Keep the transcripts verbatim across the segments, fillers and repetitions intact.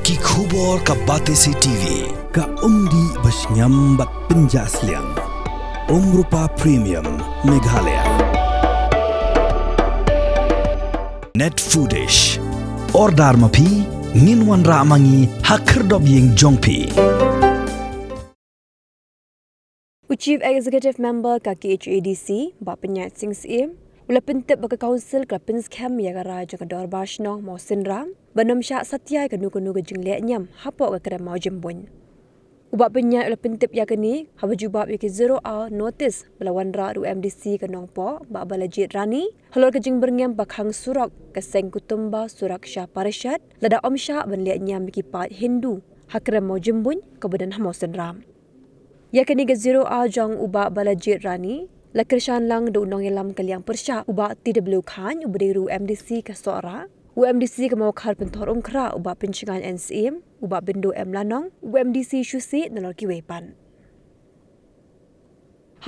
Ki khubor ka Batesi T V. Ka umdih ba shngiam bad pynjah sliang. Umrupa Premium Meghalaya. Net Foodish. Order ma phi, ngin wanrah ma ngi ha khyrdop ïing jong phi. U Chief Executive Member ka K H A D C, Bah Pyniaid Sing Syiem, u la pyntip ba ka Council ka la pynskhem ïa ka rai jong ka Dorbar Shnong Mawsynram ban ym shah satia ïa kano kano ka jingleh niam hapoh ka krem Mawjymbuin. U Bah Pyniaid u la pyntip ïa kane haba jubab ïa ki zero hour notice ba la wanrah da u M D C ka Nongpoh, Bah Balajied Rani, halor ka jingbyrngem ba khang surok ka seng Kutumba Suraksha Parishad, lada ym shah ban leh niam ïa ki paid Hindu ha krem Mawjymbuin kaba don ha Mawsynram. Ïa kane ka zero hour jong u Bah Balajied Rani la kyrshan lang da u nongïalam ka liang pyrshah, u Bah T W Chyne, uba dei ruh u M D C ka Sohra, u M D C ka Mawkhar Pynthorumkhrah, u Bah Pynshngaiñ N Syiem, u Bah Byndoh M Lanong, u M D C Shuhsih, nalor kiwei pat.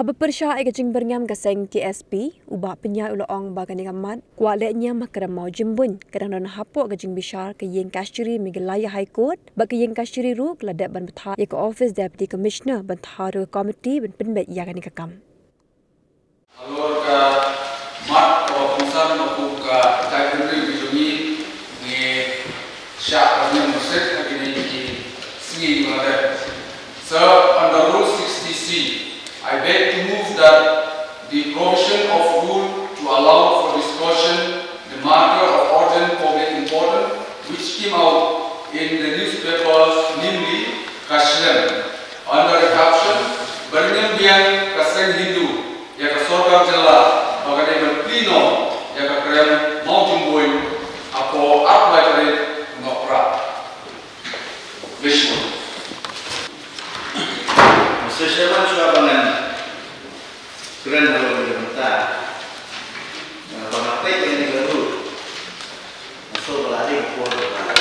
Haba pyrshah ïa ka jingbyrngem ka seng K S P, u Bah Pyniaid u la ong ba kane ka mat kwah leh niam ha krem Mawjymbuin ka dang don hapoh ka jingbishar ka ïing kashari Meghalaya High Court, bad ka ïing kashari ruh ka la dep ban bthah ïa ka office Deputy Commissioner ban thaw da ka committee ban pynbeit ïa kane ka kam. Halor ka mat kaba kongsan ba kum ka jaitbynriew ka jong ngi, ngi shah ban ïeng bsek ha kine ki sngi ba la dep. So, under Rule sixty C, I beg to move that the provision of rule to allow for discussion the matter of urgent public importance which came out in the newspapers, namely, ka shlem, under the caption, Byrngem Biang ka Seng Hindu ïa ka Sorkar Jylla ba ka dei ban plie noh ïa ka krem Mawjymbuin hapoh arphew lai tarik Nohprah. Bishop. Mister Chairman, shuwa ba ngan kren halor kane ka bynta, ba nga peit ïa kane ka rule, nga sngew ba la dei ka por ba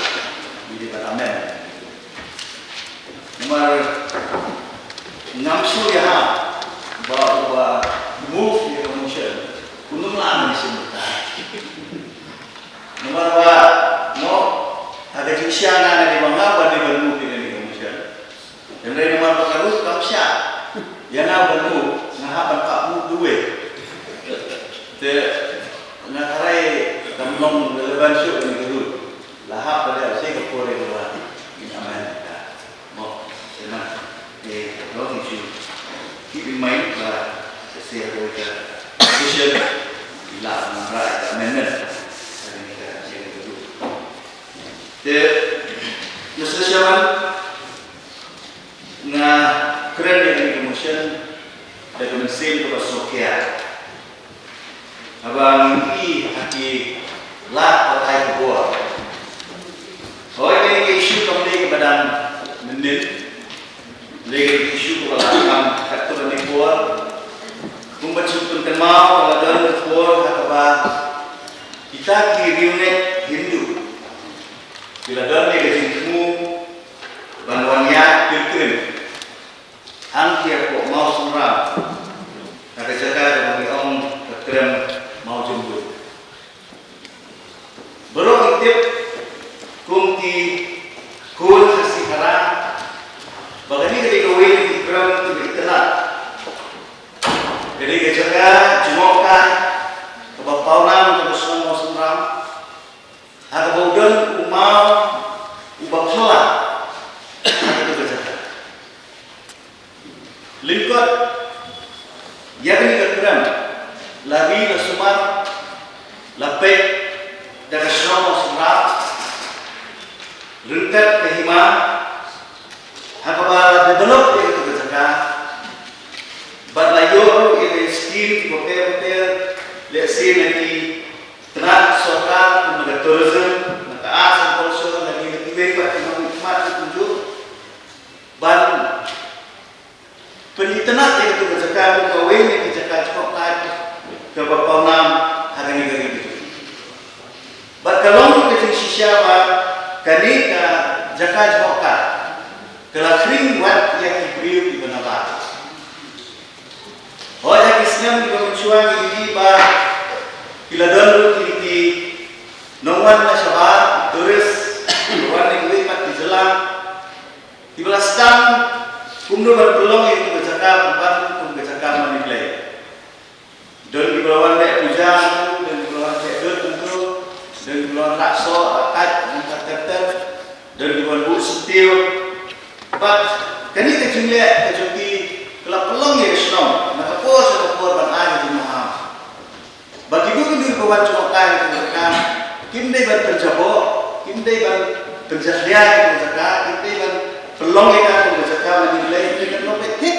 ngi dei ban amend. Namar ngam shu ïahap ba uba move ïa ka motion un ym lah ban ïashem bynta. Namar ba, mo, ha ka jingshisha nga nga dei ba nga ba dei ban move ïa kane ka motion. Hynrei namar ba ka rule kam shah ïa nga ban move, nga hap ban pah move duwai. Te nga tharai kam long relevant shuh kane ka rule. La hap ba dei ha ka por kaba ngin amend ka. Mo, shisha, eh, long issue. Keep in mind ba ka state ka decision la wanrah ka amendment. Kane ka, kane ka rule. Te, Mister Chairman, nga kren ïa kane ka motion da ka mynsiem kaba sngewkhia. Haba ngi ïohi ha ki lad pathai khubor, hooid, kane ka issue kam dei kaba dang mynnin. Lei ka issue kaba la kham katto katne por. Kumba shu pynkynmaw, ka la don ka por ha kaba kita ki riewngeit Hindu ki la don ïa ka jingthmu ban wan ïaid pilgrim hangne hapoh Mawsynram, ha ka jaka kaba ngi ong ka krem Mawjymbuin. Baroh ngi tip kum ki khun Khasi Khara ba kane ka dei kawei na ki krem kiba itynnad. Ka dei ka jaka jngohkai kaba pawnam jong ka shnong Mawsynram, ha kaba u don u maw uba phylla ha kata ka jaka. Lyngkot ïa kane ka krem, la ri la sumar, la peit da ka shnong Mawsynram, ryngkat ka hima, ha kaba la develop ïa kata ka jaka, bad la ïoh ruh ïa ki skim kiba bapher bapher, lehse na ki tnat sorkar, kum na ka tourism, na ka arts and culture, na ki, na kiwei pat ki nongmihkhmat ki kumjuh. Ban pynitynnad ïa kata ka jaka kum kawei na ki jaka jngohkai kaba pawnam ha kane ka ri ka jong ngi. Bad ka long ka jingshisha ba kane ka jaka jngohkai ka la khring wat ïa ki briew kiba nabar. Hooid, ha ki snem kiba mynshuwa ngi ïohi ba ki la don ruh ki, ki nongwan na shabar, tourist, kiba wan na kiwei pat ki jylla. Tang kumno ban pynlong ïa ka jaka ban ban kum ka jaka mane Blei. Don kiba la wan leh puja, don kiba la wan leh dud, don kiba la wan leh soh, leh kat, leh kat, kat, kat. Don kiba la wan buh syntiew. Bad kane ka jingleh ka jong ki ka la pynlong ïa ka shnong na ka por sha ka por ban ai ka jingmaham. Ba kino kino kiba wan jngohkai ha ka jaka kim dei ban pynjaboh, kim dei ban pynjakhlia ha ka jaka, kim dei ban pynlong ïa ka jaka mane Blei, kim dei ban long beit thik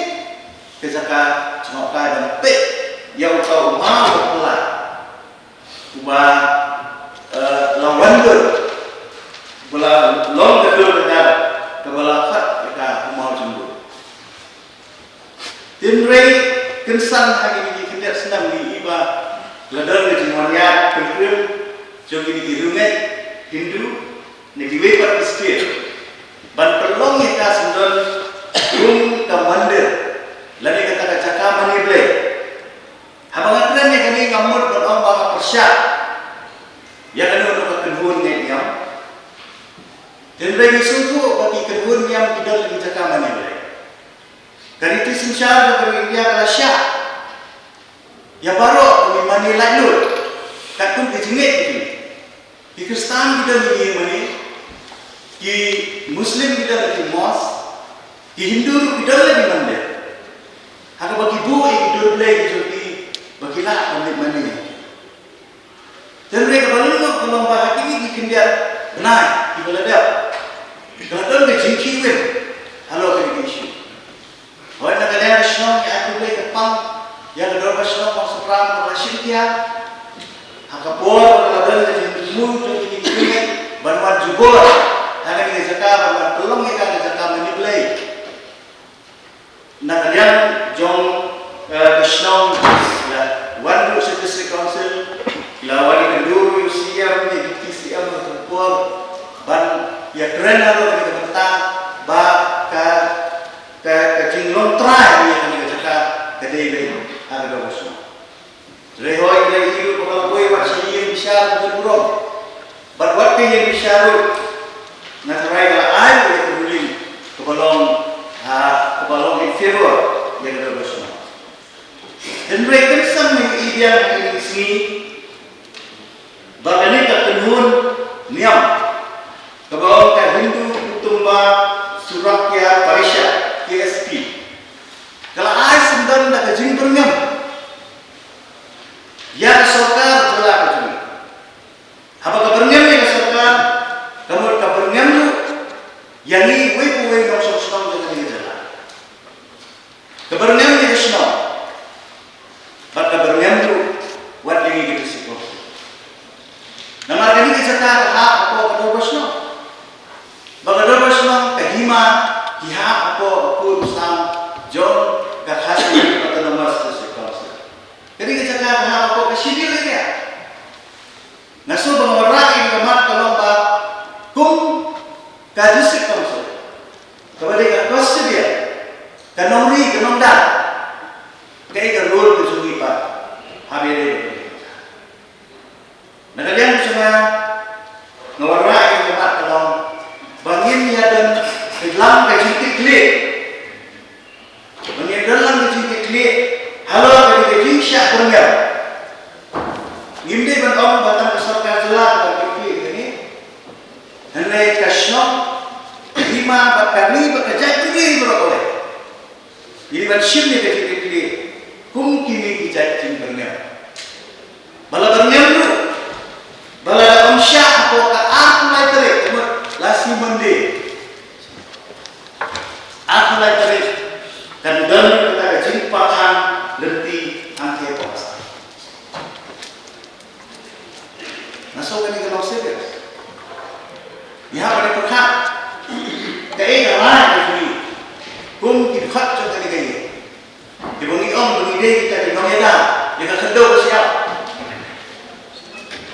ka jaka jngohkai ban peit ïa uta u maw uba pynlait, uba, eh, la wan dur, uba la long ka dur ka jar kaba la khot ïa ka u maw jong u. Hynrei kynsan ha kine ki khyndiat snem ngi ïohi ba la don ka jingwan ïaid pilgrim jong kine ki riewngeit Hindu ne kiwei pat Khristan ban pynlong ïa ka syndon kum ka mandir lane kata ka jaka mane Blei. Haba nga kren ïa kane ngam mut ban ong ba nga pyrshah ïa kane ka kynhun ngeit niam. Hynrei ngi sngewthuh ba ki kynhun niam ki don la ki jaka mane Blei. Ka riti synshar jong ka ri India ka la shah ïa baroh ba ki mane laitluid katkum ki jingngeit ki. Ki Khristan ki don la ki mane, ki Muslim ki don la ki mosque, ki Hindu ruh ki don la ki mandir. Ha kaba ki buh ïa ki dur blei ki jong ki ba ki lah ban leit mane. Te hynrei kaba lyngngoh ka long ba ha kine ki khyndiat bnai kiba la dep, ka la don ka jingkhih win halor kane ka issue. Hooid, na ka liang ka shnong ngi ai khublei kyrpang ïa ka dorbar shnong Nongsaprang ba la shim khia ha ka por ba la don ka jingthmu jong kine ki khyndiat ban wan jubor ha kane ka jaka, ban wan pynlong ïa ka ka jaka mane Blei. Na ka liang jong, eh, ka shnong, la wan ruh sha District Council, la wan ïakynduh ruh ïa u C M, ïa u Deputy C M ha ka por ban ïakren halor kane ka bynta ba ka, ka, ka jinglong trai ïa kane ka jaka ka dei beit ha ka dorbar shnong. Hynrei hooid, ngi la ïohi ruh ba ka la poi wat sha ïing bishar ba don burom. Bad wat ka ïing bishar ruh nga tharai ka la ai ïa ka ruling kaba long, ha, kaba long in favor ïa ka dorbar shnong. Hynrei kynsan ngi ïohi biang ha kine ki sngi ba kane ka kynhun niam kaba ong ka Hindu Kutumba Surakya Parishad, K S P, ka la ai syndon da ka jingbyrngem ïa ka sorkar jylla ka jong ngi. Haba ka byrngem ïa ka sorkar, ka mut ka byrngem ruh ïa ngi uwei pa uwei u nongshong shnong jong kane ka jylla. Ka byrngem ïa ka shnong bad ka byrngem ruh wat ïa ngi ki District Council. Namar kane ka jaka ka hap hapoh ka dorbar shnong. Ba ka dorbar shnong ka hima ki hap hapoh ka kur u sam jong ka Khasi Hills Autonomous District Council. Kane ka jaka ka hap hapoh ka Scheduled Area. Nga sngew ba nga wanrah ïa ka mat ka long ba kum ka District Council kaba dei ka custodian, ka nongri ka nongda, kaei ka role ka jong ngi pat ha ba ïadei bad kane ka jaka. Na ka liang ka jong nga, nga wanrah ïa ka mat ka long ba ngin ïa don lang ka jingkitkhlieh. Ba ngin don lang ka jingkitkhlieh halor ka jingshah byrngem. Ngim dei ban ong ba tang ka sorkar jylla ka kitkhlieh ïa ngi. Hynrei ka shnong, ka hima bad ka ri bad ka jaitbynriew baroh kawei. Ngi dei ban shim ïa ka jingkitkhlieh kum kine ki jait jingbyrngem. Ba la byrngem ruh, ba la dang ym shah hapoh ka arphew lai tarik, ka mut la sngi Monday. Arphew lai tarik kan don kata ka jingpyrkhat lynti hangtei hapoh ka state. Nga sngew kane ka long serious. Ngi hap ban pyrkhat kaei ka rai ka jong ngi kum ki dkhot jong kane ka ïing. Kiba ngi ong ba ngi dei kita ki nongïada ïa ka khyndew ka shyiap.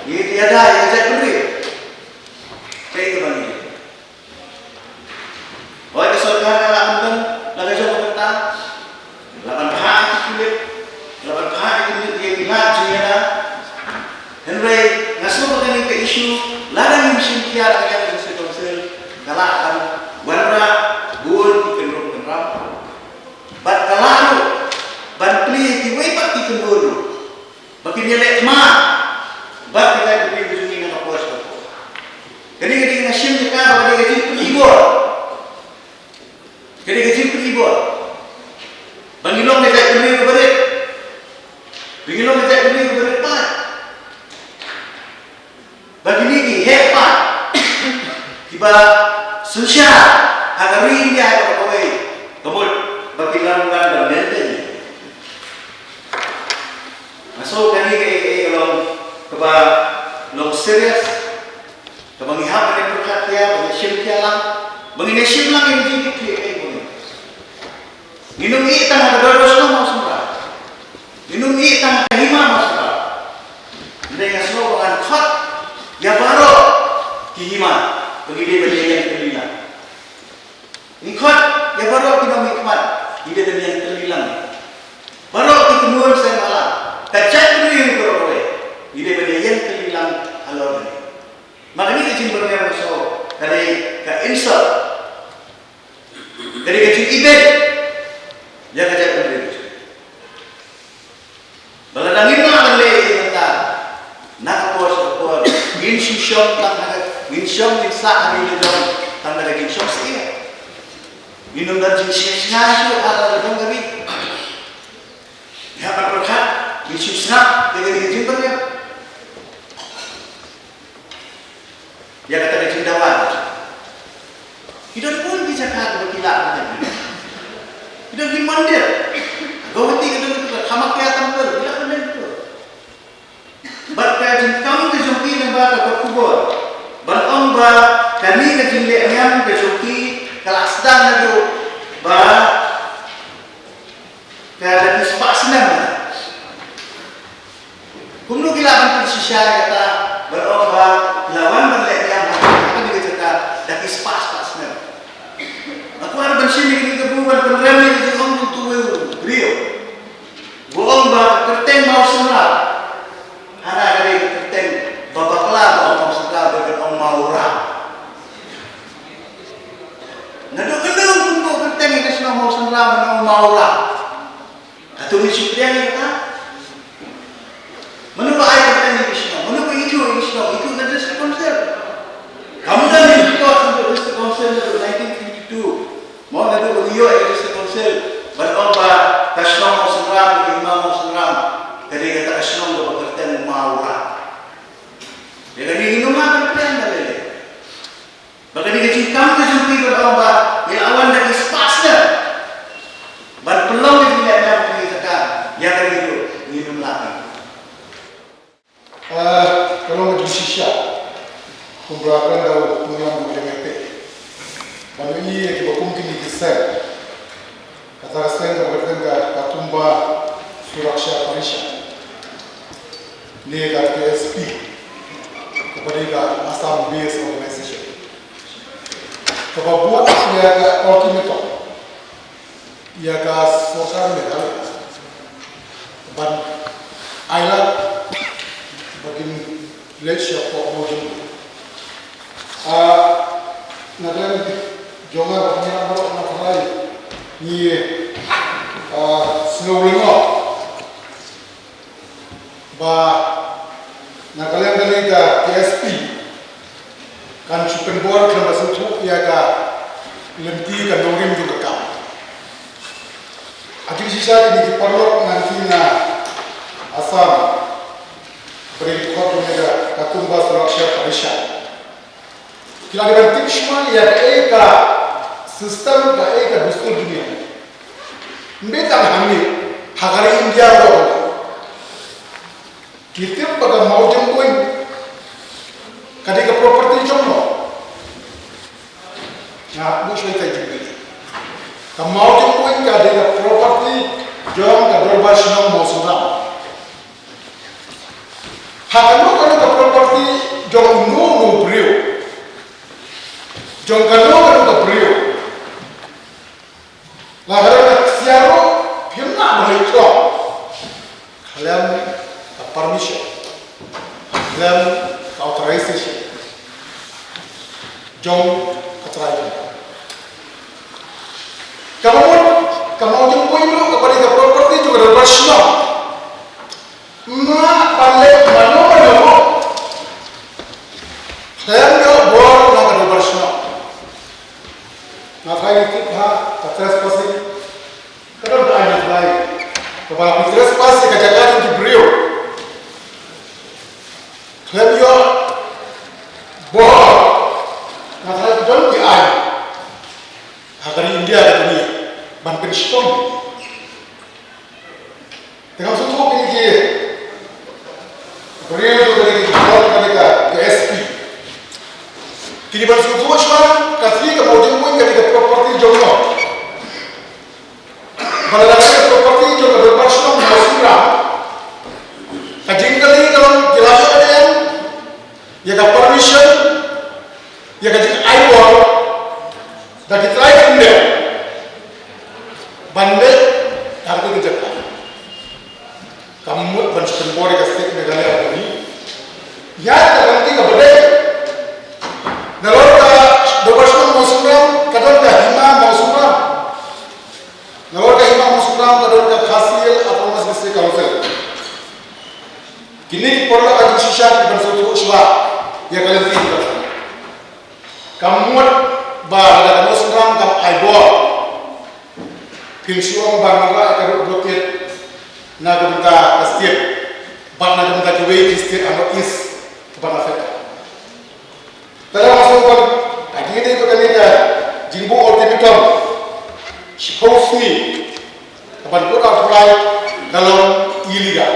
Ngi ïada ïa ka jaitbynriew. Kaei kaba ngi dei? Hooid, ka sorkar ka lah ban don la ka jong ka bynta, la ban phah ïa ki pulit, la ban phah ïa ki, ïa ki lad jingïada. Hynrei nga sngew ba kane ka issue, lada ngim shim khia da ka liang ka District Council, ka lah ban wanrah bun ki Synshar ha ka ri India ha kaba kawei, ka mut ba ki la wanrah ban leh ïa. Nga sngew kane ka, ka, ka long kaba long serious, kaba ngi hap ban pyrkhat ïa, ban shim ïa lang, ban ngin shim lang ïa ka jingkitkhlieh ka jong ngi. Ngin ym ïeh tang ha ka dor shnong Mawsynram. Ngin ym ïeh tang ha ka hima Mawsynram. Hynrei nga sngew ba ngan khot ïa baroh ki hima ba ngi dei ban ïeng tylli lang. Ngin khot ïa baroh ki nongmihkhmat, ngi dei ban ïeng tylli lang. Baroh ki kynhun seng bhalang, ka jaitbynriew baroh kawei, ngi dei ban ïeng tylli lang halor kane. Ma kane ka jingbyrngem nga sngew ka dei ka insult. Ka dei ka jingibit ïa ka jaitbynriew. Ba lada ngim lah ban leh ïa kata, na ka por sha ka por ngin shu shong tang ha ka, ngin shong ngin sah ha ri la jong tang da ka jingshongsyier. Ngin ym don jingsngewsih shuh ha la jong ka ri. Ïa ka pyrkhat ngin shu sngap ïa ka ri ka jingbyrngem. Ïa kata ka jingdawa. Ki don bun ki jaka kiba ki lah ban leh. Ki don ki mandir. Guwahati ka don ka Kamakhya temple, ki lah ban leh tu. Bad ka jingkam ka jong ki naba ka khubor ban ong ba kane ka jingleh niam ka jong ki ka la sdang naduh ba ka la phi spah snem. Kumno ki lah ban pynshisha ïa kata, ban ong ba ki la wan ban leh niam ha kane ka jaka da ki spah spah snem. Nga kwah ban shim ïa kane ka bynta ban pynrem ïa ka jingong jong uto u briew ba ong ba ka kyrteng Mawsynram, hana ka dei ka kyrteng ba bakla ba ong Mawsynram, ba ong Mawram. Naduh kano kumno kyrteng ïa ka shnong Mawsynram ban ong Mawram? Hato ngi shu pdiang ïa kata? Mano ba ai kyrteng ïa ka shnong? Mano ba ïathuh ïa ka shnong? Ïathuh na District Council. Kam don ïa ka report na District Council naduh nineteen fifty-two. Mo, naduh ba ngi ïoh ïa ka District Council ban ong ba ka shnong Mawsynram, ka hima Mawsynram, ka dei kata ka shnong kaba kyrteng Mawram. Ïa kane ngin ym lah ban pdiang da lei lei. Ba kane ka jingkam ka jong ki ban ong ba ngi la wan da ki spah snem ban pynlong ïa ka jingleh niam ka jong ka, ïa kane ruh ngin ym lah. Ah, ka long ka jingshisha. Kumba la kren da u nongïalam ba ngi ïa tei, ban ïohi ïa kiba kum kine ki seng. Kata ka seng kaba kyrteng ka Kutumba Suraksha Parishad, ne ka K S P, kaba dei ka Assam Based Organization, kaba buh ïa ka ultimatum ïa ka sorkar Meghalaya ban ailad ba kin leit sha pok mawjong. Ah, na ka liang jong nga bad ngi baroh nga tharai ngi, ah, sngew lyngngoh ba na ka liang kane ka K S P kan shu pynbor khlem da sngewthuh ïa ka lynti ka nongrim jong ka kam. Ha jingshisha kine ki paralok nangta na Assam, ba ki khot ïa ka Kutumba Suraksha Parishad, ki la dei ban tip shuwa ïa kaei ka system, kaei ka dustur jong ngi. Ym dei tang hangne, ha ka ri India ruh ki tip ba ka mawjong buiñ ka dei ka property jong no. Nga buh shuwa ïa ka jingkylli. Ka mawjong buiñ ka dei ka property jong ka Dorbar Shnong Mawsynram. Ha kano kano ka property jong uno uno u briew, jong kano kano ka briew, la ka dei ka ksiar ruh, phim lah ban leit shuwa khlem ka permission, khlem ka authorization jong ka trai jong ka. Kaba mut ka mawjong buiñ ruh kaba dei ka property jong ka Dorbar Shnong, ym lah ban leh mano mano ruh khlem ïoh bor na ka Dorbar Shnong. Nga tharai ngi tip ha ka trespassing. Ka don ka aiñ, nga tharai, kaba phi trespass ïa ka jaka jong ki briew khlem ïoh bor, nga tharai Don ki aiñ ha ka ri India ka dei ban pynshitom. Te ngam sngewthuh kine ki briew, kine ki briew, kine ka S P. Kine ban sngewthuh shuwa ka thli ka mawjong, ka dei ka property jong no. Ba la dei ka property jong ka Dorbar Shnong Mawsynram. Ka jingkylli ka long ki la ïoh ne em ïa ka permission, ïa ka jingai bor da ki trai khyndiat ban leh ha kata ka jaka. Kam mut ban shu pynbor ïa ka state Meghalaya ha kane. Ïa ka lynti kaba dei, nalor ka Dorbar Shnong Mawsynram ka don ka Hima Mawsynram. Nalor ka Hima Mawsynram ka don ka Khasi Hills Autonomous District Council. Kine ki paralok ka jingshisha ki ban sngewthuh shuwa ïa ka lynti kaba dei. Kam mut ba lada ka Mawsynram kam ai bor, phin shu ong ba ngi wanrah ïa ka road blockade na ka bynta ka state bad na ka bynta kiwei ki state ha North East kiban affect. Te lada nga sngew ban agi dei ba kane ka jingbuh ultimatum shiphew sngi kaban kut apply ka long illegal.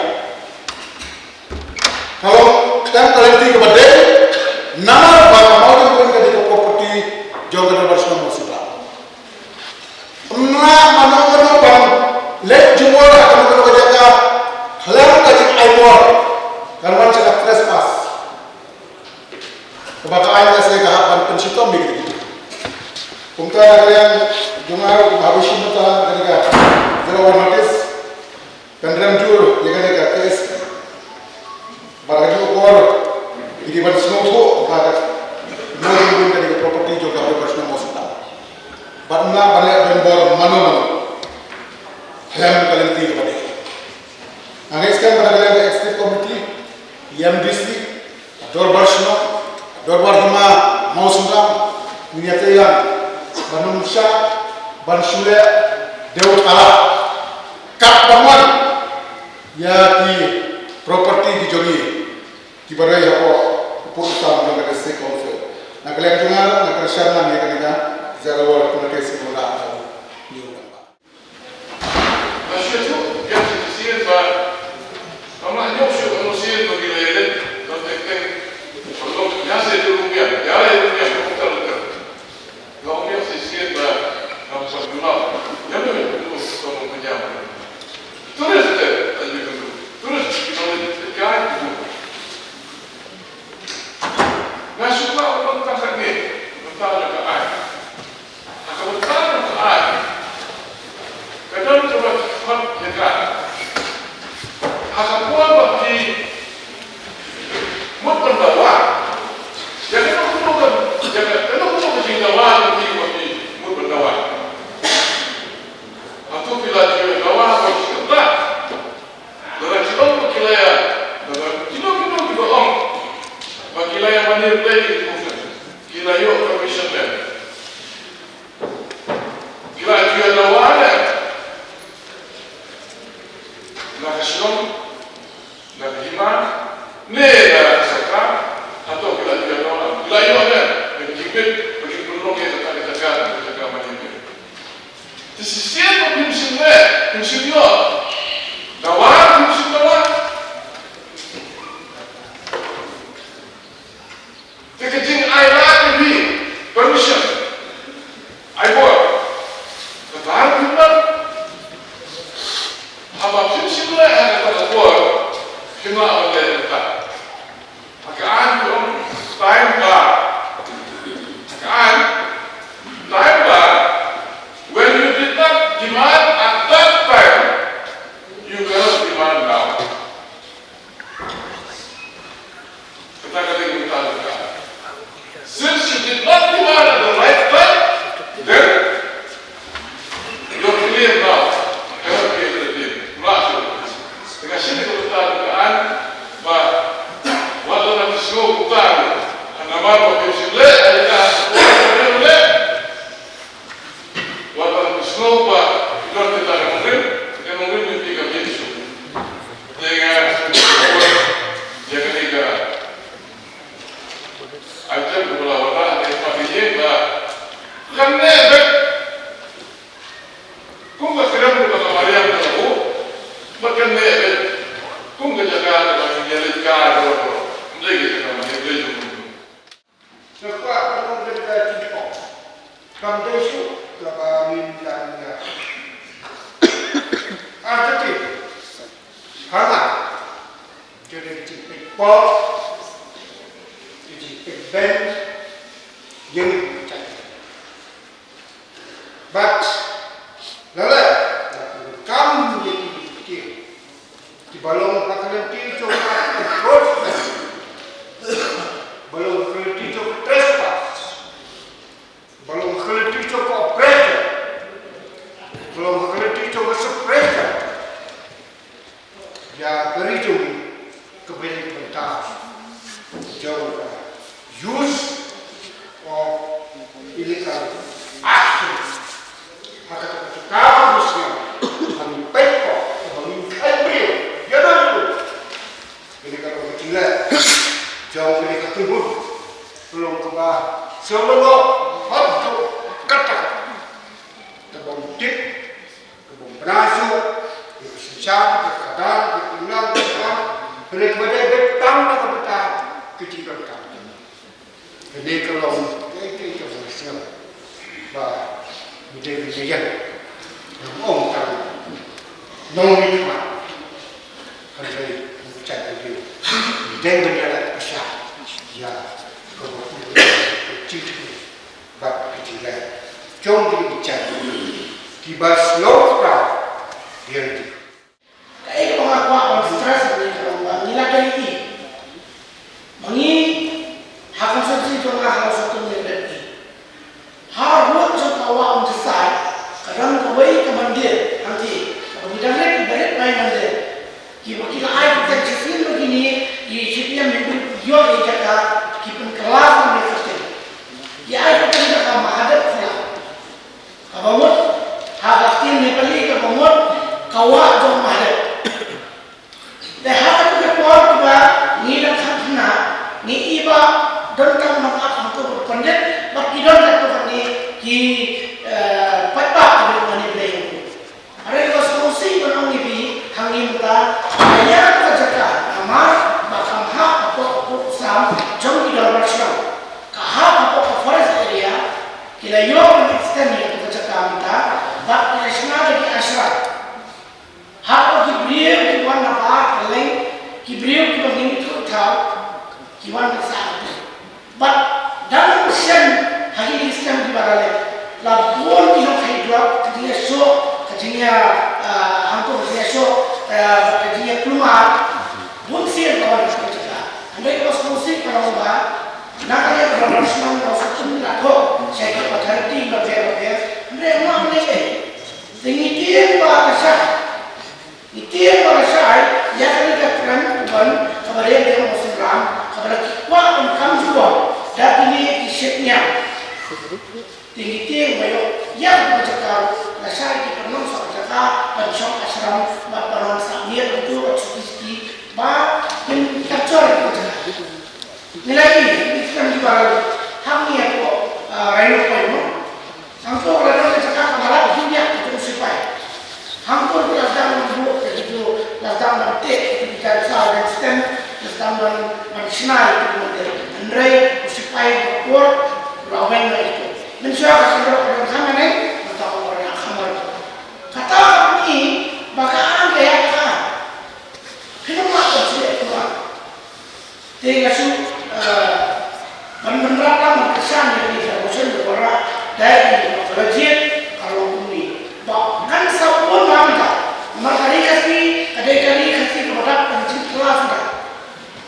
Ka long khlem ka lynti kaba dei, namar ba ka mawjong ka dei ka property jong ka Dorbar Shnong Mawsynram. Ym lah mano mano ban leh jubor ha kano kano ka jaka khlem ka jingai bor, kan wan sha ka trespass. Kaba ka aiñ ka sa ka hap ban pynshitom ïa kine. Kumta na ka liang jong nga ruh, haba shim bynta kane ka zero hour notice, kan rem jur ïa kane ka case. Bad ka juh por ki dei ban sngewthuh ba ka mawjong kane ka property jong ka Dorbar Shnong Mawsynram. Bad ym lah ban leh donbor mano mano khlem ka lynti kaba dei. Nga ngeit skhem ba na ka liang ka executive committee, M D C, Dorbar Shnong, Dorbar Hima Mawsynram, ngin ïa treilang ban ym shah ban shu leh dewthala kat ban wan ïa ki property ki jong ngi kiba roi hapoh u pud u sam jong ka District Council. Na ka liang jong nga nga kyrshan lang ïa kane ka zero hour notice kaba la ai. Nga shu ïathuh biang shisien ba ngam lah ñiew shuh, ngam shisien ba ngi la ïaleh, ngam teng teng. Ngam ïa shisien ba ngam ïa shisien ba ngam sa jula. Ngam ïa shisien ba ngam sa jula. Tourist te, ta ïa ka tourist ki nong ïa ka. Nga shu kwah ban tang katne, ban tang ka ai. Ha ka bynta jong ka aiñ ka don kaba khot ïa ka. Ha ka por ba phi mut ban dawa, ïa kano kano ka, ïa kano kano ka jingdawa jong phi ba phi mut ban dawa. Hato phi la ju dawa ba phi sngewthuh? Lada ki ong ba ki la ïa, lada kino kino kiba ong ba ki la ïa mane blei ïa ki, ki la ïoh permission ne? Ki la ju ïa dawa ne na ka shnong, na ka hima, ne na ka sorkar? Hato ki la ju ïa dawa, ki la ïoh ne? Ki bit ba ki pynlong ïa kata ka jaka, ka jaka mane blei. Te shisien ba phim shym leh, phim shym ïoh dawa, phim shym dawa. Te ka jingai lad ïa phi permission, ai bor, kata phim leh. Haba phim shym leh ha kata ka por, phim lah ban leh kata. Ha ka aiñ ka ong time bar. Ha ka aiñ, time bar, when you did not demand at that time, Kane bad kum ka kyrdan kaba ka mariang ka la buh, bad kane bad kum ka jaka kaba ngi ïa leit ka don, ym dei ka jaka ba ngi leit jong. Nga kwah ban ong kata ka jingpok. Kam dei shuh kaba ngin ïa artatien. Hana. Jong ka jingpeit pok, ka jingpeit beiñ, ïa ngi ka jingpeit. Bad lada la pyndonkam ïa ki ktien kiba long ha ka lynti jong ka approach, ba long ha ka lynti jong ka trespass, ba long ha ka lynti jong ka oppression, ba long ha ka lynti jong ka suppression, ïa ka ri jong ngi kaba ïaid bynta jong ka use of illegal action. Ha kata ka jaka ka muslim, ha ngi peit ko, ha ngi kait briew, ïa da ïa da. Kane ka long ka jingleh jong kane ka kynhun, ka long kaba sngewlyngngoh haduh katta katta. Kaba ym tip, kaba ym bna shuh ïa ka synshar, ïa ka khadar, ïa ka imlang, ïa ka kam. Kane kaba dei beit tang na ka bynta ka jingdonkam. Kane ka long kaei kaei kaba nga sngew ba u dei u dei ïa, ngam ong tang nongmihkhmat. Hynrei u jait u dei, u dei ban ïa lait pyrshah ïa kaba u dei ka jingthoh bad ka jingleh jong ki jait kiba sngewthuh ïa ki. Kaei kaba nga kwah ban stress hangne ka long ba ngi la dei ïa, ma ngi ha constituency jong nga ha Mawshynrut ngi la dei ïa. Ha rud jong ka wah Umjasai ka don kawei ka mandir hangtei kaba ngi dang rit, ba rit bai mandir. Kiba ki la ai ki ten shisien ba kine ki Syiem Hindu ïoh ïa ka jaka, ki pynkylla ïa ka ktien. Ki ai ka ktien jaka Mahadev Phulang. Kaba mut ha ka ktien Nepali kaba mut ka wah jong Mahadev. Te ha katu ka por kaba ngi dang khamtam, ngi i ba donkam ban ap hangto ka pyndet bad ki don katto katne ki, eh, paidbah kiba ïoh mane Blei. Hynrei ka sngewsih ban ong ïa phi hangne mynta, ïa ka jaka namar ba kam hap hapoh ka pud ka sam jong ki dorbar shnong, ka hap hapoh ka forest area. Ki la ïoh ban extend ïa ka jaka mynta bad ki la shna da ki ashram. Hapoh ki briew ki wan na bar kylleng, ki briew kiba ngim ithuh ithaw, ki wan ban sah. Bad dang shen ha kine ki snem kiba la leit, la bun ki nongkhaïi drok, ka jingïashoh, ka jingïa, ah, hangto ka jingïashoh, ah, ka jingïakulmar, bun sien ka wan ha ka jaka. Hynrei ka sngewsih ka long ba na ka liang ka Dorbar Shnong ka sngewsih la thoh sha ki authority bapher bapher, hynrei ngam lei ei. Te ngi tieng ba ka shai. Ngi tieng ba ka shai ïa kane ka kren u ban kaba dei ïa u Mawsynram kaba la ki kwah ban kam jubor da kine ki shit niam. Te ngi tieng ba ïoh ïa ka jaka la shai ki pynlong sa ka jaka ban shong ashram bad ban wan sah miet hangto bad suki suki ba kin capture ka jaka. Ngi la ïohi, ngi kren ki baroh hangne hapoh, ah, Rhino Point mo. Hangto la don ka jaka kaba la pynïap da u sipai. Hangto la dang ban buh ïa kito, la dang ban teh ïa kito ki cancer, ban stent, la dang ban, ban shna ïa kito ki mandir. Hynrei u sipai ba pur la weng ïa kito. Mynshuwa ka sendok ka don hangne, mynta ka don ha khamar. Kata ka pynïap ba ka ang ka ïa ka ang. Phi nym lah ban shu ïa ka ang. Te nga shu, eh, ban, ban rah lang ban kyrshan ïa kane ka motion ba wanrah da i Nongpyllajit, ka long kumne. Ba kan sa bun bha mynta. Namar ka ri Khasi ka dei ka ri Khasi kaba dap ka jingkylla suda.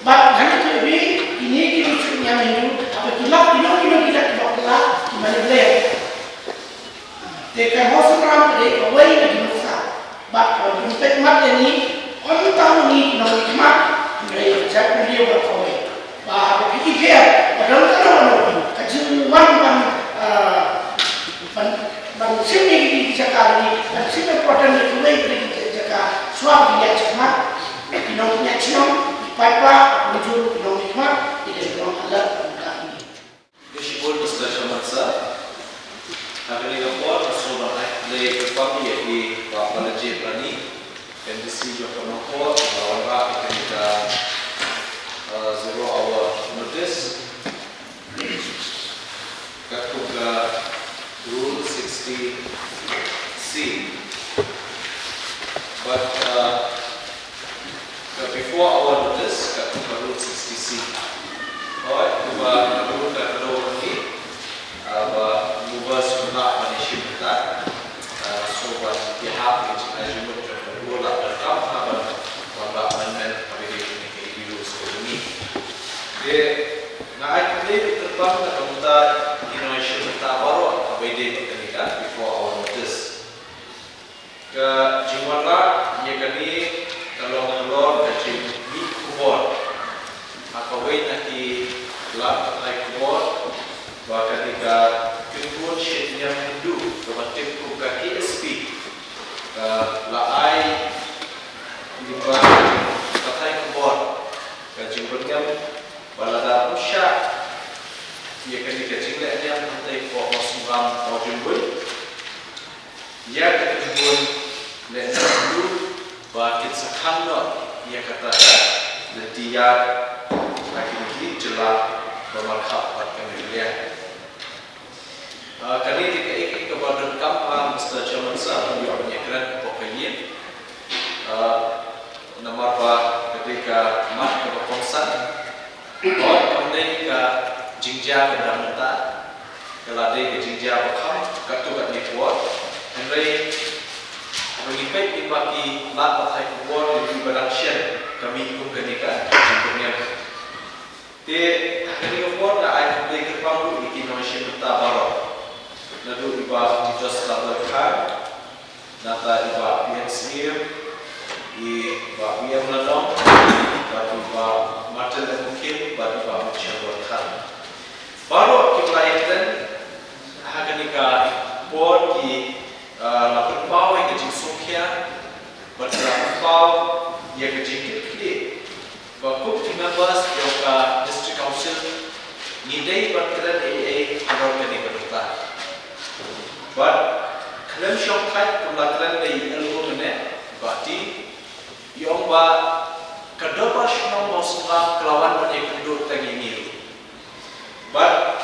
Bad ngan ïathuh ïa phi, kine ki ri Syiem Hindu, haba ki lap kino kino ki dak kiba kylla, ki mane Blei. Te ka Mawsynram ka dei kawei na ki nuksa. Bad kaba pynpeit mat ïa ngi, ym tang ma ngi ki nongmihkhmat, hynrei ïa ka jaitbynriew baroh kawei. Ba haba phi i phi, ba don kano kano ka jingwan ban, ah, ban, ban shim ïa ki jaka lane ban shim important ïa kiwei ki jaka, shuwa ba ki ïaid shakhmat, ki nongpynïaid shnong, ki paidbah, kumjuh ki nongmihkhmat, ki dei ki nong alert. Ka shibun ka sla shamat sa. M D C jong ka Nongpoh, la wanrah ïa kane ka, uh, zero hour notice. Katkum ka Rule sixty C. But, uh, ka before hour notice, katkum ka Rule sixty C. Hooid, kaba ka rule ka kdew hangne, ah, ba movers ym lah ban ïashim bynta. Ah, so ban ïahap ïa ka jingmut jong ka rule, la donkam ha ban wanrah amendment haba ïadei bad kane ka A D rules ka jong ngi. Te nga ai khublei kyrpang na ka bynta ki nongïashim bynta baroh haba ïadei bad kane ka before hour notice. Ka jingwanrah ïa kane ka long halor ka jingmih khubor ha kawei na ki lad pathai khubor ba kane ka kynhun shitrhem Hindu kaba tip kum ka K S P ka la ai lyngba ka jingpathai khubor ka jingbyrngem ba lada ym shah ïa kane ka jinglehniam hangtei hapoh Mawsynram Mawjymbuin, ïa ka kynhun lehniam Hindu ba kin sa khang noh ïa kata ka lynti ïaid ha kine ki jylla ba markhap bad ka Meghalaya. Ah, kane te kaei kaei kaba donkam, ah, Mister Chairman Sir, ban ïoh ban ïakren hapoh ka ïing. Ah, namar ba ka dei ka mat kaba kongsan. Hooid, kam dei ka jingjia kaba dang mynta, ka la dei ka jingjia ba kham katto katne por. Hynrei haba ngi peit lyngba ki lad pathai khubor, ngi ïohi ba dang shen ka mih kum kane ka jingpynïap. Te ha kane ka por nga ai khublei kyrpang ruh ïa ki nongïashim bynta baroh, naduh i Bah Titos Tarboi Khan, nangta i Bah P N Syiem, i Bah William Ladong, bad i Bah Martin Lemukim, bad i Bah Michelle Khan. Baroh kiba la ïakren ha kane ka por ki, ah, la pynpaw ïa ka jingsngewkhia bad ki la pynpaw ïa ka jingkitkhlieh ba kum ki members jong ka District Council ngi dei ban kren ei ei halor kane ka bynta. Bad khlem shongthait, kum la kren da i Elhum mynne, i Bah T, i ong ba ka Dorbar Shnong Mawsynram ka la wan ban ïakynduh tang ïa ngi ruh. Bad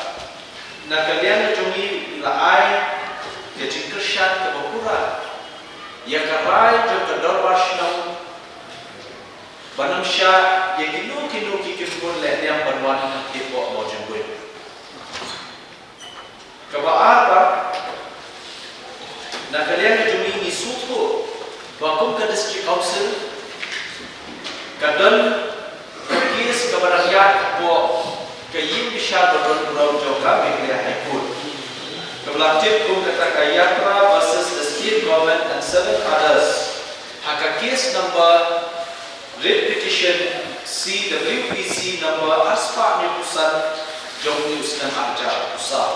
na ka liang ka jong ngi la ai ka jingkyrshan kaba pura ïa ka rai jong ka Dorbar Shnong ban ym shah ïa kino kino ki kynhun lehniam ban wan hangtei hapoh Mawjymbuin. Kaba ar pat, na ka liang ka jong ngi ngi sngewthuh ba kum ka District Council ka don ka case kaba dang ïaid hapoh ka ïing bishar ba donburom jong ka Meghalaya High Court, kaba la tip kum kata ka Yatra versus the State Government and seven others, ha ka case number, Writ Petition C W P C number arspah hynñiewphew san jong une u snem arhajar arphew saw.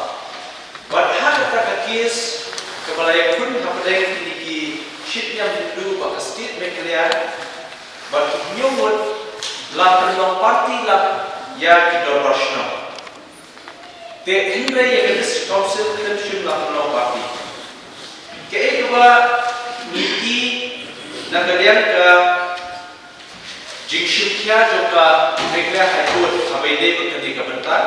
Bad ha kata ka case kaba la ïakhun hapdeng kine ki shitrhem Hindu bad ka State Meghalaya, bad ki hynñiew ngut la pynlong party lang ïa ki Dorbar Shnong. Te hynrei ïa ka District Council khlem shym la pynlong party. Kaei kaba ngi i na ka liang ka jingshim khia jong ka Meghalaya High Court haba ïadei bad kane ka bynta.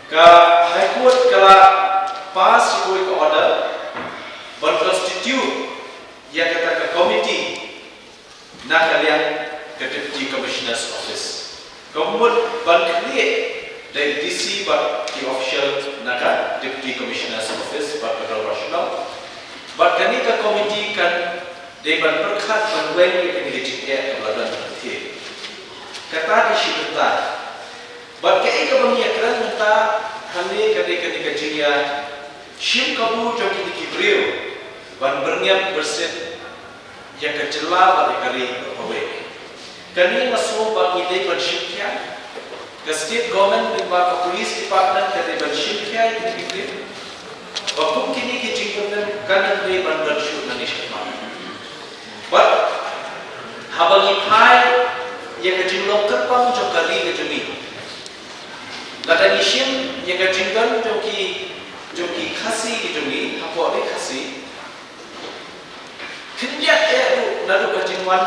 Ka High Court ka la pass ïa kawei ka order ban constitute ïa kata ka committee na ka liang ka Deputy Commissioner's Office. Ka mut ban khlieh da i D C bad ki official na ka Deputy Commissioner's Office bad ka Dorbar Shnong. Bad kane ka committee kan dei ban pyrkhat ban weng ïa kane ka jingeh kaba la don ha ka thaiñ. Kata dei shi bynta. Bad kaei kaba ngi ïakren mynta hangne ka dei kane ka jingïashim kabu jong kine ki briew ban byrngem byrsit ïa ka jylla bad ïa ka ri baroh kawei. Kane nga sngew ba ngi dei ban shim khia, ka State Government lyngba ka Police Department ka dei ban shim khia ïa kine ki briew. Ba kum kine ki jingpynlong kan ym dei ban don shuh nangne shakhmat. Bad haba ngi phai ïa ka jinglong kyrpang jong ka ri ka jong ngi, lada ngi shim ïa ka jingdon jong ki, jong ki Khasi ki jong ngi hapoh ri Khasi, khyndiat eh ruh Wan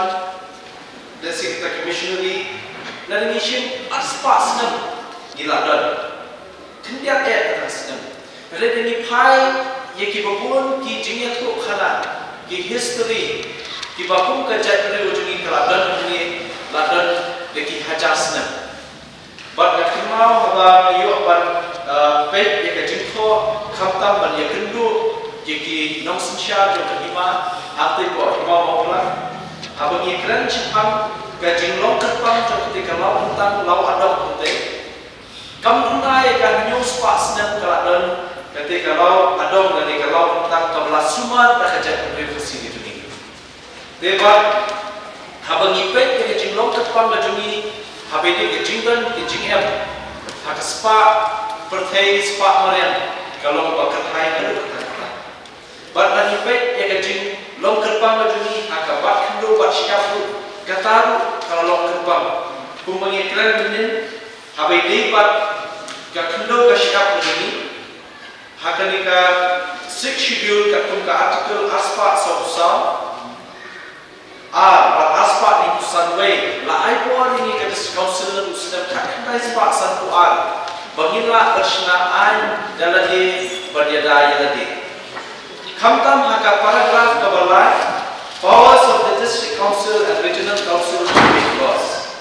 da si kita ki missionary, lada ngi shim arspah snem ngi la don. Khyndiat eh kata snem. Lada ngi phai ïa ki babun ki jingïathuhkhana, ki history, kiba kum ka jaitbynriew jong ngi ka la don hangne, la don da ki hajar snem. Bad nga kynmaw haba nga ïoh ban, eh, peit ïa ka jingthoh khamtam ban ïakynduh ïa ki nongsynshar jong ka hima, hangtei hapoh hima Mawphlang. Haba ngi kren shaphang ka jinglong kyrpang jong katei ka Law Kyntang Law Adong hangtei, kam duna ïa ka hynñiew spah snem ka la don katei ka Law Adong lane ka Law Kyntang kaba la sumar da ka jaitbynriew Khasi ka jong ngi. Te bad haba ngi peit ïa ka jinglong kyrpang ka jong ngi, haba ïadei ka jingdon ka jingem ha ka spah pyrthei spah mariang, ka long ba kyrhai haduh katta katta. Bad lada ngi peit ïa ka jinglong kyrpang ka jong ngi ha ka bat khyndew bat shyiap ruh, kata ruh ka la long kyrpang. Kumba ngi kren mynnin, haba ïadei bad ka khyndew ka shyiap ka jong ngi, ha kane ka Sixth Schedule katkum ka Article arspah sawphew saw, ar bad arspah hynñiewphew san wei, la ai bor ïa ngi ka District Council u snem khatkhyndai spah sanphew ar, ba ngin lah ban shna aiñ da lade bad ïada ïa lade. Khamtam ha ka paragraph kaba lai, powers of the District Council and Regional Council to make laws.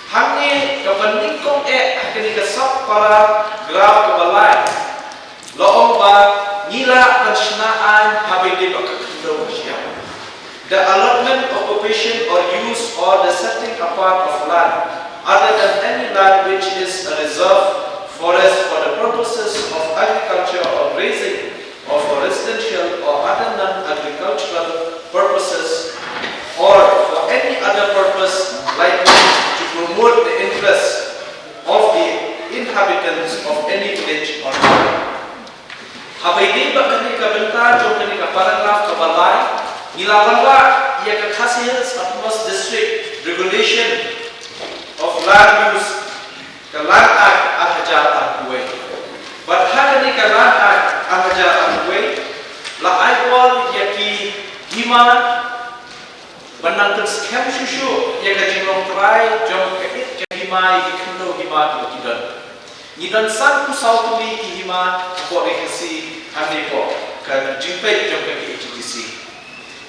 Hangne kaba nyngkong eh ha kane ka sub paragraph kaba lai, la ong ba ngi lah ban shna aiñ haba ïadei bad ka khyndew ka shyiap. The allotment, occupation or use or the setting apart of land other than any land which is a reserve forest for the purposes of agriculture or grazing or for residential or other non-agricultural purposes or for any other purpose likely to promote the interests of the inhabitants of any village or town. Haba ïadei bad kane ka bynta jong kane ka paragraph kaba lai, ngi la wanrah ïa ka Khasi Hills Autonomous District Regulation of Land Use, ka Land Act ar hajar arphew wei. Bad ha kane ka Land Act ar hajar arphew wei la ai bor ïa ki hima ban nang pynskhem shuh shuh ïa ka jinglong trai jong ka it ka hima ïa ki khyndew hima kiba ki don. Ngi don sanphew saw tylli ki hima hapoh Ri Khasi hangne hapoh ka jingpeit jong ka K H A D C.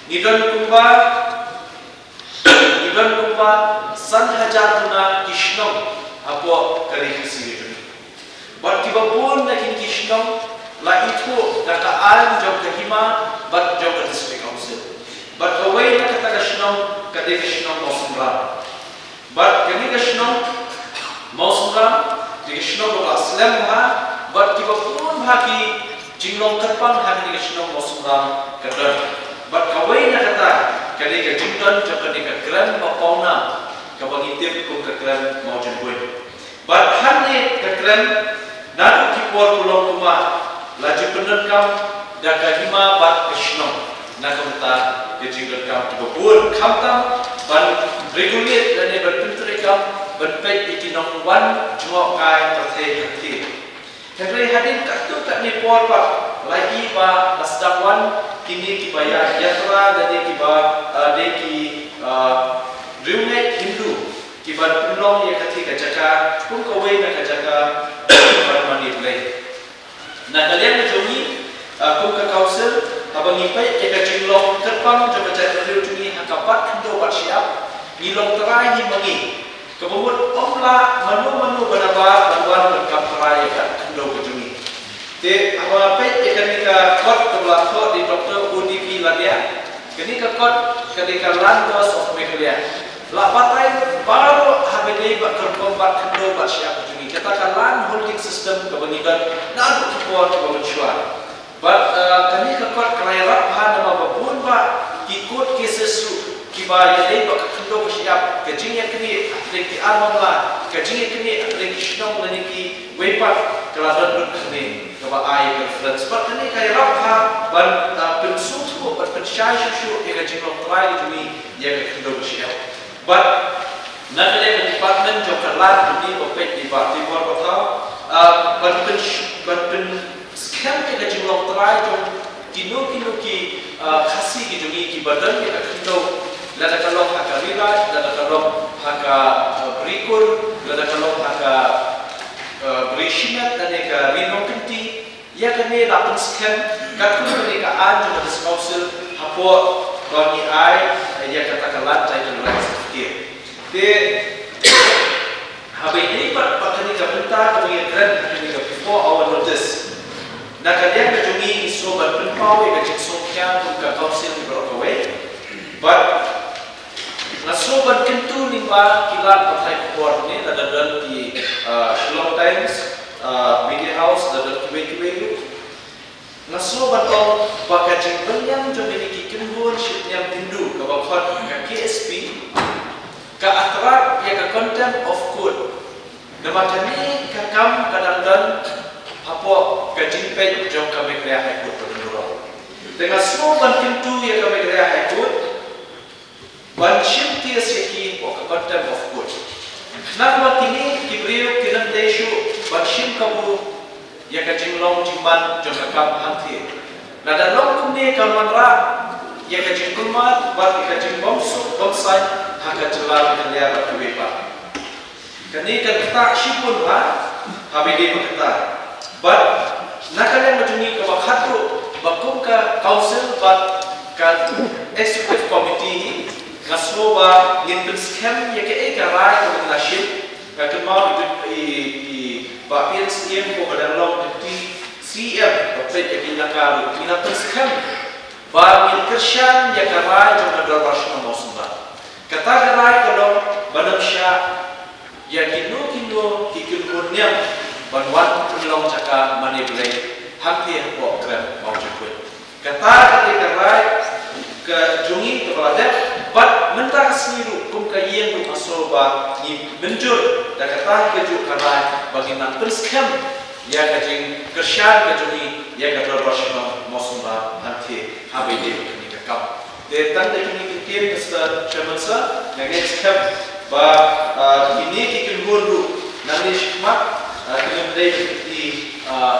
Ngi don kumba, ngi don kumba san hajar duna ki shnong hapoh ka Ri Khasi ka jong ngi. Bad kiba bun na kine ki shnong la ithuh da ka aiñ jong ka hima bad jong ka District Council. Bad kawei na kata ka shnong ka dei ka shnong Mawsynram. Bad kane ka shnong Mawsynram dei ka shnong kaba la slem bha, bad kiba bun bha ki jinglong kyrpang ha kane ka shnong Mawsynram ka don. Bad kawei na kata ka dei ka jingdon jong kane ka krem ba pawnam kaba ngi tip kum ka krem Mawjynbuin. Bad hangne ka krem naduh ki por kulong kumba la ju pyndonkam da ka hima bad ka shnong na ka bynta ka jingdonkam kiba bun, khamtam ban regulate lane ban pyntreikam ban peit ïa ki nongwan jngohkai pyrthei ha kti. Hynrei hadien katto katne por pat la ïohi ba la sdang wan kine kiba ïa ïatrei lane kiba, ah, dei ki, ah, riewngeit Hindu kiban pynlong ïa kata ka jaka kum kawei na ka jaka ban mane Blei. Na ka liang jong ngi, ah, kum ka council, haba ngi peit ïa ka jinglong kyrpang jong ka jaitbynriew jong ngi ha ka bat khyndew bat shyiap, ngi long trai hi ma ngi. Kaba mut ym lah mano mano ba nabar ban wan ban kam trai ïa ka khyndew ka jong ngi. Te haba peit ïa kane ka kot kaba la thoh da i Doctor O D P Ladia, kane ka kot ka dei ka Land Laws of Meghalaya. La batai baroh haba ïadei bad ka rukom bat khyndew bat shyiap ka jong ngi. Kata ka land holding system kaba ngi don naduh ki por kiba mynshuwa. Bad, eh, kane ka kot ka la ïarap bha namar ba bun bah ki court cases ruh kiba ïadei bad ka khyndew ka shyiap, ka jingïaknieh hapdeng ki ar mamla, ka jingïaknieh hapdeng ki shnong lane kiwei pat, ka la don lut hangne kaba ai ka reference. Bad kane ka ïarap bha ban, eh, pynsngewthuh bad pynshai shuh shuh ïa ka jinglong trai ka jong ngi ïa ka khyndew ka shyiap. Bad na ka liang ka department jong ka Land jong ngi, ba peit i Bah Tibor Bathaw, ah, ban pyn, ban pynskhem ïa ka jinglong trai jong kino kino ki, ah, Khasi ki jong ngi kiba don ïa ka khyndew Lada ka long ha ka Ri Raid, lada ka long ha ka, uh, Ri Kur, lada ka long ha ka, uh, Ri Shimet, lane ka Ri Nongkynti, ïa kane la pynskhem katkum kane ka aiñ jong ka District Council hapoh ba ngi ai ïa kata ka Land Title Rights of Kiew. Te haba ïadei bad kane ka bynta kaba ngi kren ha kane ka before hour notice, na ka liang ka jong ngi ngi sngewbha ban pynpaw ïa ka jingsngewthuh kum ka council baroh kawei. Bad nga sngewbha ban kyntu lyngba ki lad pathai khubor ne, lada don ki, ah, Shillong Times, ah, Media House, lada don kiwei kiwei ruh. Nga sngewbha ban ong ba ka jingbymniam jong kine ki kynhun shipniam Hindu kaba khot ka K S P ka attract ïa ka contempt of court. Namar kane ka kam ka dang don hapoh ka jingpeit jong ka Meghalaya High Court ka dang don. Te nga sngewbha ban kyntu ïa ka Meghalaya High Court ban shim case ïa ki hapoh ka contempt of court. Namar kine ki briew kim dei shuh ban shim kabu ïa ka jinglong jingman jong ka kam hangthie. Lada long kumne kan wanrah ïa ka jingkulmar bad ïa ka jingbymsuk bymsaiñ ha ka jylla Meghalaya bad kiwei pat. Kane kan ktah shibun ha, haba ïadei bad kata. Bad na ka liang ka jong ngi kaba khatduh ba kum ka council bad ka executive committee hi, nga sngew ba ngin pynskhem ïa kaei ka rai kaba ngi la shim. Nga kynmaw i, i, i Bah P N Syiem kumba dang long Deputy C M ba peit ïa ki naka ruh, ngi la pynskhem ba ngin kyrshan ïa ka rai jong ka Dorbar Shnong Mawsynram. Kata ka rai ka long ban ym shah ïa kino kino ki kynhun niam ban wan pynlong jaka mane Blei hangthie hapoh krem Mawjapwit. Kata ka dei ka rai ka jong ngi kaba la dep, bad mynta ka sngi ruh kum ka ïing ruh nga sngew ba ngi mynjur da kata kajuh ka rai ba ngin nang pynskhem ïa ka jingkyrshan ka jong ngi ïa ka Dorbar Shnong Mawsynram hangthie haba ïadei bad kane ka kam. Te tang da kine ki ktien, Mister Chairman Sir, nga ngeit skhem ba, ah, kine ki kynhun ruh nangne shakhmat, ah, kin ym dei ban pyni, ah,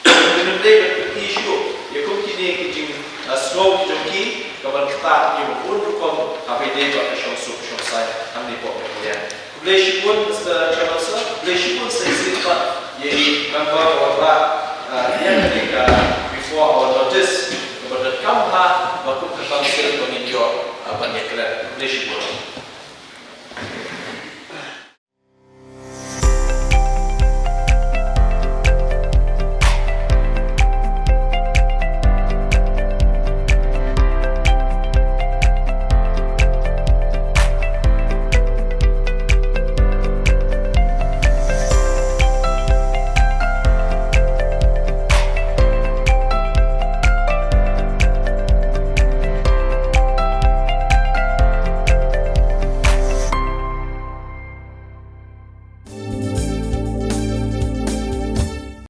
kin ym dei ban pyni shuh ïa kum kine ki jing, ah, sngew ki jong ki kaban ktah ïa ka bun rukom haba ïadei bad ka shongsuk shongsaiñ hangne hapoh Meghalaya. Khublei shibun Mister Chairman Sir, khublei shibun sa shisien pat ïa i member ba wanrah, ah, ïa kane ka before hour notice kaba donkam ha ba kum ka council ba ngin ïoh, ah, ban ïakren. Khublei shibun.